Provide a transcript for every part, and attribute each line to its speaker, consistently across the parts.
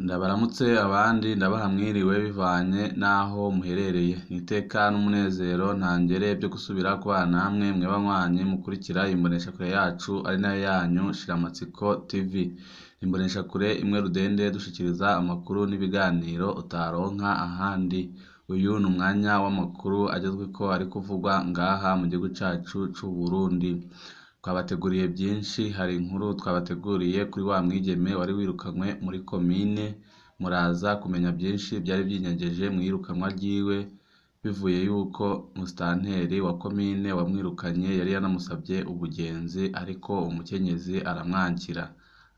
Speaker 1: Ndabaramutse abandi ndabaha mwiriwe bivanye n'aho muherereye. Ni iteka n'umunezero ntangere vyo gusubira kubana namwe mwe banywanyi mukurikira imboneshakure yacu ari nayo yanyu Shiramatsiko TV. Imboneshakure imwe rudende dushikiriza amakuru n'ibiganiro utaronka ahandi. Uyu ni umwanya w'amakuru agezweko ari kuvugwa ngaha mu gihugu cacu c'Uburundi. Twabateguriye vyinshi, hari inkuru twabateguriye kuri wa mwigeme wari wirukanywe muri komine, muraza kumenya vyinshi vyari vyinyegeje mw'iyirukanwa ryiwe, bivuye yuko musitanteri wa komine wamwirukanye yari yanamusavye ubugenzi ariko umukenyezi aramwankira.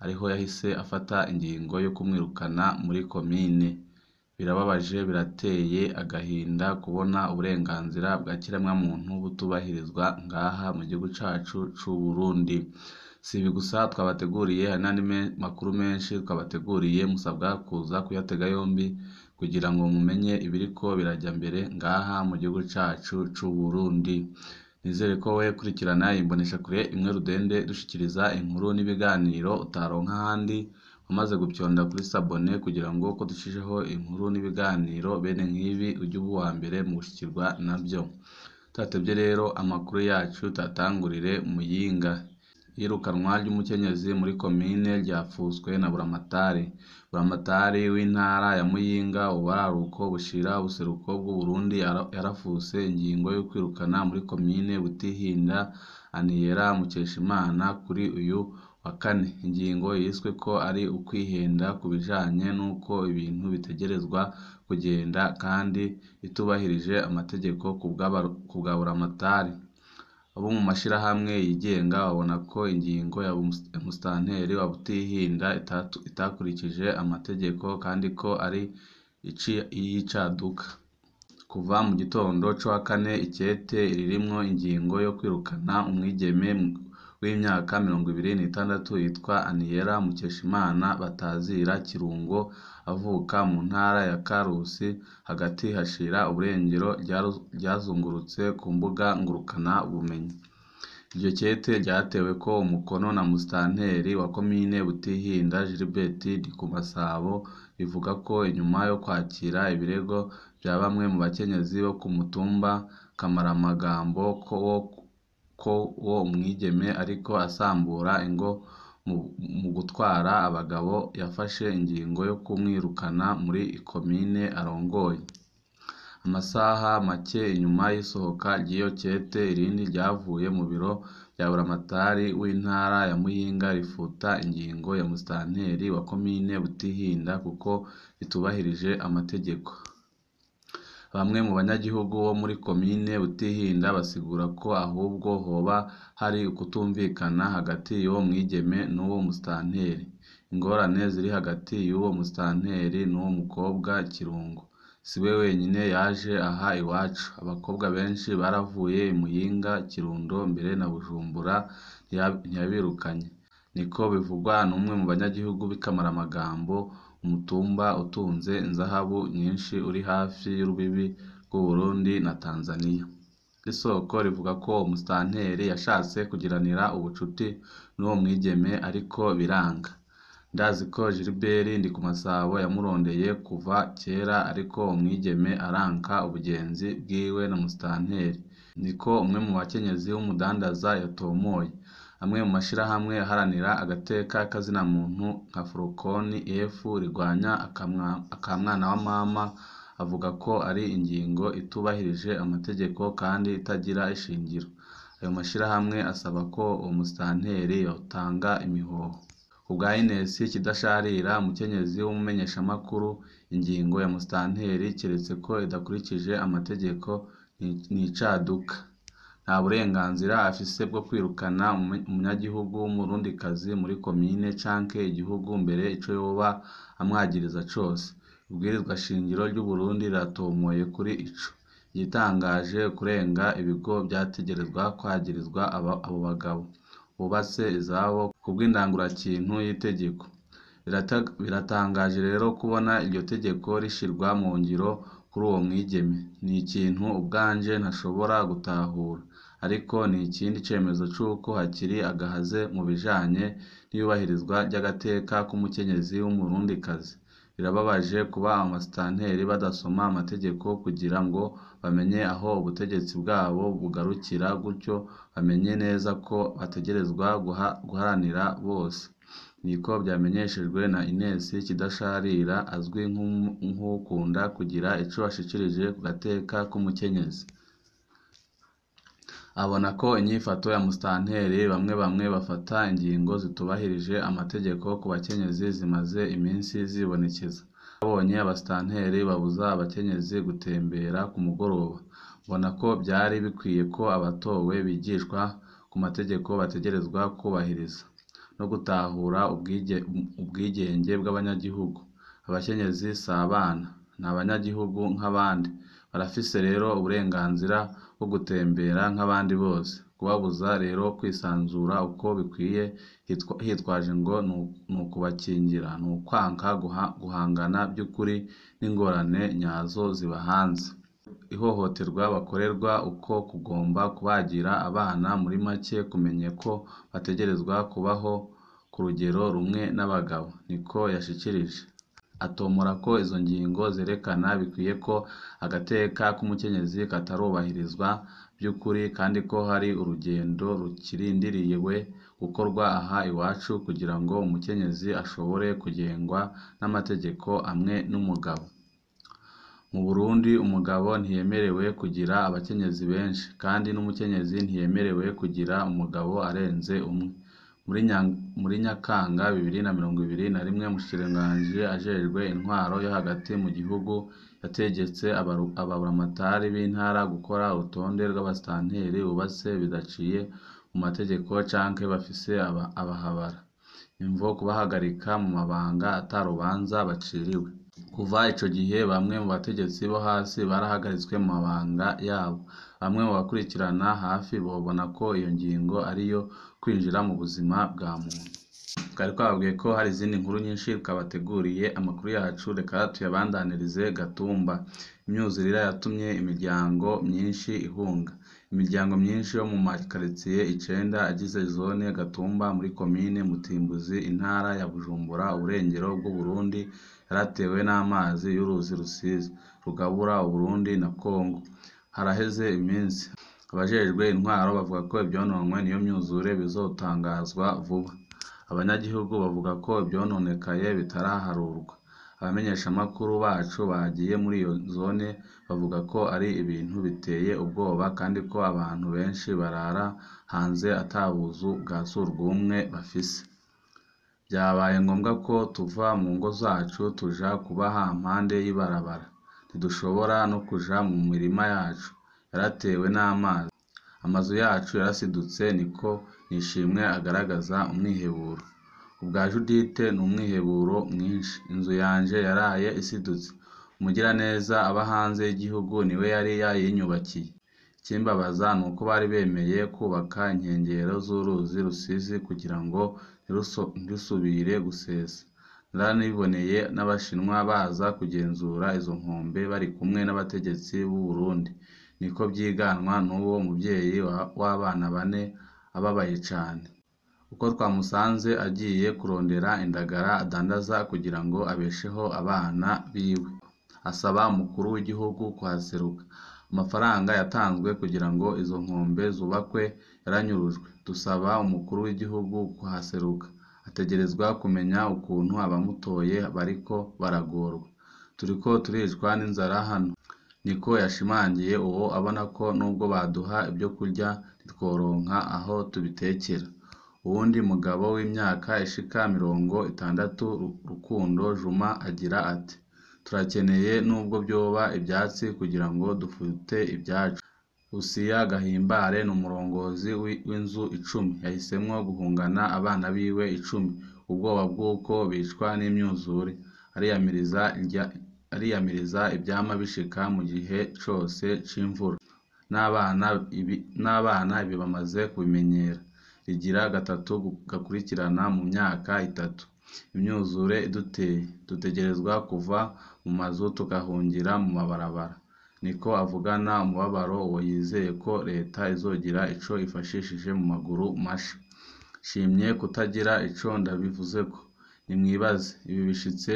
Speaker 1: Ariho yahise afata ingingo yo kumwirukana muri komine. Birababaje birateye agahinda kubona uburenganzira bwa kiremwamuntu butubahirizwa ngaha mu gihugu cacu c'Uburundi. Si ibi gusa twabateguriye, hari n'andi makuru menshi twabateguriye, musabwa kuza kuyatega yombi kugira ngo mumenye ibiriko biraja mbere ngaha mu gihugu cacu c'Uburundi. Nizere ko wewe kurikirana imboneshakure imwe rudende dushikiriza inkuru n'ibiganiro utaronka ahandi, wamaze gupyonda kuri sabone kugira ngo ko dushijeho inkuru n'ibiganiro bene nk'ibi ujye uba uwa mbere mu gushikirwa navyo. Tudatevye rero amakuru yacu tuyatangurire Muyinga. Iyirukanwa ry'umukenyezi muri komine ryapfuswe na Buramatari. Buramatari w'intara ya Muyinga uburaruko bushira ubuseruko bw'Uburundi yarafuse ingingo yo kwirukana muri komine Butihinda Aniyera Mukeshimana kuri uyu wa kane. Ingingo yiswe ko ari ukwihenda ku bijanye n'uko ibintu bitegerezwa kugenda kandi itubahirije amategeko kubwa Buramatari. Abo mu mashirahamwe yigenga babona ko ingingo ya musitanteri wa Butihinda itakurikije amategeko kandi ko ari iy'icaduka. Kuva mu gitondo c'uwa kane ikete ririmwo ingingo yo kwirukana umwigeme w'imyaka 26 yitwa Aniyera Mukeshimana batazira Kirungo, avuka mu ntara ya Karusi hagati hashira uburengero ryazungurutse ku mbuga ngurukana bumenyi. Iryo kete ryateweko umukono na musitanteri wa komine Butihinda Gilbert Ndikumasabo, rivuga ko inyuma yo kwakira ibirego vya bamwe mu bakenyezi bo ku mutumba Kamaramagambo ko uwo mwigeme ariko asambura ingo mu gutwara abagabo, yafashe ingingo yo kumwirukana muri komine arongoye. Amasaha make inyuma y'isohoka ry'iyo kete, irindi ryavuye mu biro vya Buramatari w'intara ya Muyinga rifuta ingingo ya musitanteri wa komine Butihinda kuko itubahirije amategeko. Bamwe mu banyagihugu bo muri komine Butihinda basigura ko ahubwo hoba hari ukutumvikana hagati y'uwo mwigeme n'uwo musitanteri. Ingorane ziri hagati y'uwo musitanteri n'uwo mukobwa Kirungo. Siwe wenyene yaje aha iwacu, abakobwa benshi baravuye i Muyinga, Kirundo mbere na Bujumbura ntiyabirukanye. Niko bivugwa n'umwe mu banyagihugu b'i Kamaramagambo, umutumba utunze inzahabu nyinshi uri hafi y'urubibi rw'Uburundi na Tanzania. Iri soko rivuga ko umusitanteri yashatse kugiranira ubucuti n'uwo mwigeme ariko biranga. Ndazi ko Gilbert Ndikumasabo yamurondeye kuva kera ariko umwigeme aranka ubugenzi bwiwe na musitanteri. Niko umwe mu bakenyezi w'umudandaza yatomoye. Amwe mu mashirahamwe aharanira agateka k'azinamuntu nka Forukoni F rigwanya akamwana wa mama, avuga ko ari ingingo itubahirije amategeko kandi itagira ishingiro. Ayo mashirahamwe asaba ko uwo musitanteri yotanga imihoho. Kubwa Ines Kidasharira, umukenyezi w'umumenyeshamakuru, ingingo ya musitanteri keretse ko idakurikije amategeko n'icaduka. Nta burenganzira afise bwo kwirukana umunyagihugu w'umurundikazi muri komine canke igihugu mbere ico yoba amwagiriza cose. Ibwirizwa shingiro ry'Uburundi riratomoye kuri ico. Igitangaje kurenga ibigo vyategerezwa kwagirizwa abo bagabo bubatse izabo kubw'indangurakintu y'itegeko. Biratangaje rero kubona iryo tegeko rishirwa mu ngiro kuri uwo mwigeme. Ni ikintu ubwanje ntashobora gutahura, ariko ni ikindi cemezo c'uko hakiri agahaze mu bijanye n'iyubahirizwa ry'agateka k'umukenyezi w'umurundikazi. Birababaje kuba abasitanteri badasoma amategeko kugira ngo bamenye aho ubutegetsi bwabo bugarukira, gutyo bamenye neza ko bategerezwa guharanira bose. Niko vyamenyeshejwe na Ines Kidasharira azwi nk'uwukunda kugira ico ashikirije ku gateka k'umukenyezi. Abona ko inyifato ya musitanteri bamwe bamwe bafata ingingo zitubahirije amategeko ku bakenyezi zimaze iminsi zibonekeza. Abonye abasitanteri babuza abakenyezi gutembera ku mugoroba. Mbona ko vyari bikwiye ko abatowe bigishwa ku mategeko bategerezwa kubahiriza no gutahura ubwigenge bw'abanyagihugu. Abakenyezi si abana, ni abanyagihugu nk'abandi. Barafise rero uburenganzira bwo gutembera nk'abandi bose. Kubabuza rero kwisanzura uko bikwiye hitwaje ngo ni ukubakingira, ni ukwanka guhangana by'ukuri n'ingorane nyazo zibahanze. Ihohoterwa bakorerwa uko kugomba kubagira abana, muri make kumenya ko bategerezwa kubaho ku rugero rumwe n'abagabo, niko yashikirije. Atomora ko izo ngingo zerekana bikwiye ko agateka k'umukenyezi katarubahirizwa by'ukuri kandi ko hari urugendo rukirindiriwe gukorwa aha iwacu kugira ngo umukenyezi ashobore kugengwa n'amategeko amwe n'umugabo. Mu Burundi umugabo ntiyemerewe kugira abakenyezi benshi, kandi n'umukenyezi ntiyemerewe kugira umugabo arenze umwe. Muri Nyakanga 2021, umushikiranganji ajejwe intwaro yo hagati mu gihugu yategetse ababuramatari b'intara gukora urutonde rw'abasitanteri bubatse bidaciye mu mategeko canke bafise abahabara. Imvo kubahagarika mu mabanga ata rubanza baciriwe. Kuva ico gihe bamwe mu bategetsi bo hasi barahagaritswe mu mabanga yabo. Bamwe mu bakurikirana hafi bobona ko iyo ngingo ariyo kwinjira mu buzima bwa muntu. Twari twababwiye ko hari izindi nkuru nyinshi twabateguriye. Amakuru yacu reka tuyabandanirize Gatumba. Imyuzurire yatumye imiryango myinshi ihunga. Imiryango myinshi yo mu makaritsiye 9 agize zone Gatumba muri komine Mutimbuzi, intara ya Bujumbura, uburengero bw'Uburundi, yaratewe n'amazi y'uruzi Rusizi rugabura Uburundi na Kongo. Haraheze iminsi. Abajejwe intwaro bavuga ko ivyononwe n'iyo myuzure bizotangazwa vuba. Abanyagihugu bavuga ko ivyononekaye bitaraharurwa. Abamenyeshamakuru bacu bagiye muri iyo zone bavuga ko ari ibintu biteye ubwoba kandi ko abantu benshi barara hanze ata buzu bwa surwumwe bafise. Vyabaye ngombwa ko tuva mu ngo zacu tuja kuba hampande y'ibarabara. Ntidushobora no kuja mu mirima yacu, yaratewe n'amazi. Amazu yacu yarasidutse, niko Nishimwe agaragaza umwiheburo. Kubwa Judith ni umwiheburo mwinshi. Inzu yanje yaraye isidutse. Umugiraneza aba hanze y'igihugu niwe yari yayinyubakiye. Ikimbabaza ni uko bari bemeye kubaka inkengero z'uruzi Rusizi kugira ngo ntirusubire gusesa. Naraniboneye n'Abashinwa baza kugenzura izo nkombe bari kumwe n'abategetsi b'u Burundi. Niko vyiganwa n'uwo muvyeyi w'abana bane ababaye cane. Uko twamusanze agiye kurondera indagara adandaza kugira ngo abesheho abana biwe. Asaba umukuru w'igihugu kuhaseruka. Amafaranga yatanzwe kugira ngo izo nkombe zubakwe yaranyurujwe. Dusaba umukuru w'igihugu kuhaseruka. Ategerezwa kumenya ukuntu abamutoye bariko baragorwa. Turiko turicwa n'inzara hano. Niko yashimangiye uwo abona ko nubwo baduha ibyo kurya ntitworonka aho tubitekera. Uwundi mugabo w'imyaka ishika 60 Rukundo Juma agira ati turakeneye nubwo vyoba ivyatsi kugira ngo dufute ivyacu. Usiya Gahimbare ni umurongozi w'inzu 10. Yahisemwo guhungana abana biwe 10 ubwoba bw'uko bicwa n'imyuzure. Ariyamiriza ivyama bishika mu gihe cose c'imvura. N'abana ibi bamaze kubimenyera. Rigira gatatu gakurikirana mu myaka 3. Imyuzure iduteye. Dutegerezwa kuva mu mazu tugahungira mu mabarabara. Niko avugana umubabaro uwo yizeye ko leta izogira ico ifashishije mu maguru masha. Nshimye kutagira ico ndabivuzeko. Nimwibaze, ibi bishitse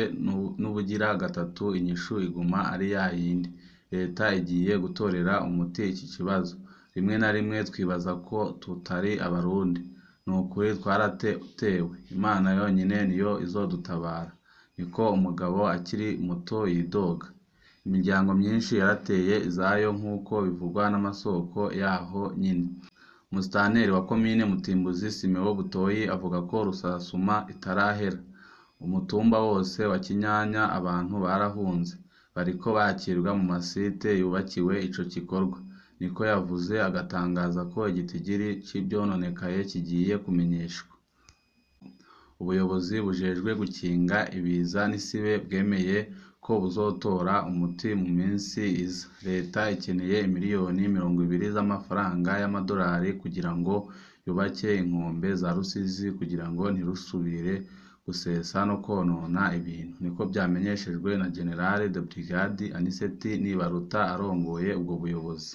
Speaker 1: n'ubugira gatatu inyishu iguma ari yayindi. Leta igiye gutorera umuti iki kibazo. Rimwe na rimwe twibaza ko tutari Abarundi. Nukuri twaratewe, Imana yonyene niyo izodutabara. Niko umugabo akiri muto yidoga. Imiryango myinshi yarateye izayo nk'uko bivugwa n'amasoko yaho nyene. Umusitanteri wa komine Mutimbuzi Simeon Butoyi avuga ko rusasuma itarahera. Umutumba wose wa Kinyanya abantu barahunze, bariko bakirwa mu masite yubakiwe ico gikorwa. Niko yavuze, agatangaza ko igitigiri c'ivyononekaye kigiye kumenyeshwa. Ubuyobozi bujejwe gukinga ibiza n'isibe bwemeye ko buzotora umuti mu minsi iza. Leta ikeneye imiriyoni 20 z'amafaranga y'amadolari kugira ngo yubake inkombe za Rusizi kugira ngo ntirusubire gusesa no konona ibintu. Niko vyamenyeshejwe na General de Brigade Anicet Nibaruta arongoye ubwo buyobozi.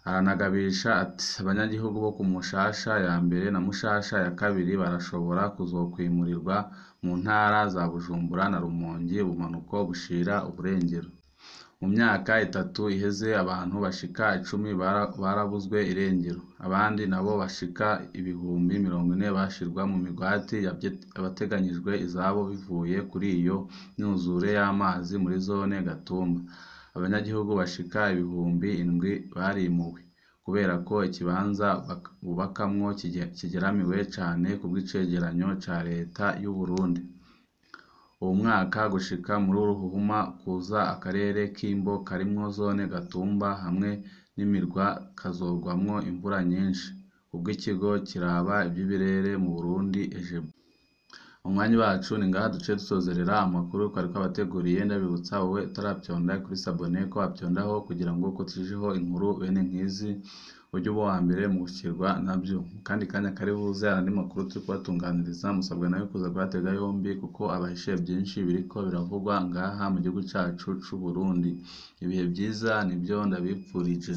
Speaker 1: Aranagabisha ati abanyagihugu bo ku Mushasha ya mbere na Mushasha ya kabiri barashobora kuzokwimurirwa mu ntara za Bujumbura na Rumonge ubumanuko bushira uburengero. Mu myaka 3 iheze abantu bashika 10 barabuzwe irengero, abandi nabo bashika 40,000 bashirwa mu migwati y'abateganyijwe izabo bivuye kuri iyo myuzure y'amazi muri zone Gatumba. Abanyagihugu bashika 7,000 barimuwe kubera ko ikibanza bubakamwo kigeramiwe cane kubw'icegeranyo ca leta y'Uburundi. Uwu mwaka gushika muri ruhuhuma kuza akarere k'Imbo karimwo zone Gatumba hamwe n'imirwa kazogwamwo imvura nyinshi, kubw'ikigo kiraba ivy'ibirere mu Burundi EJB. Umwanya wacu ni ngaha duciye dusozerera amakuru twari twabateguriye. Ndabibutsa wowe utaravyonda kuri sabone ko wavyondaho kugira ngo kutishijeho inkuru bene nkizi ujye uba uwa mbere mu gushikirwa navyo. Kandi kanya kari buze andi makuru turi kubatunganiriza, musabwa nayo kuza kuyatega yombi kuko abahishiye byinshi biriko biravugwa ngaha mu gihugu cacu c'u Burundi. Ibihe vyiza nivyo ndabipfurije.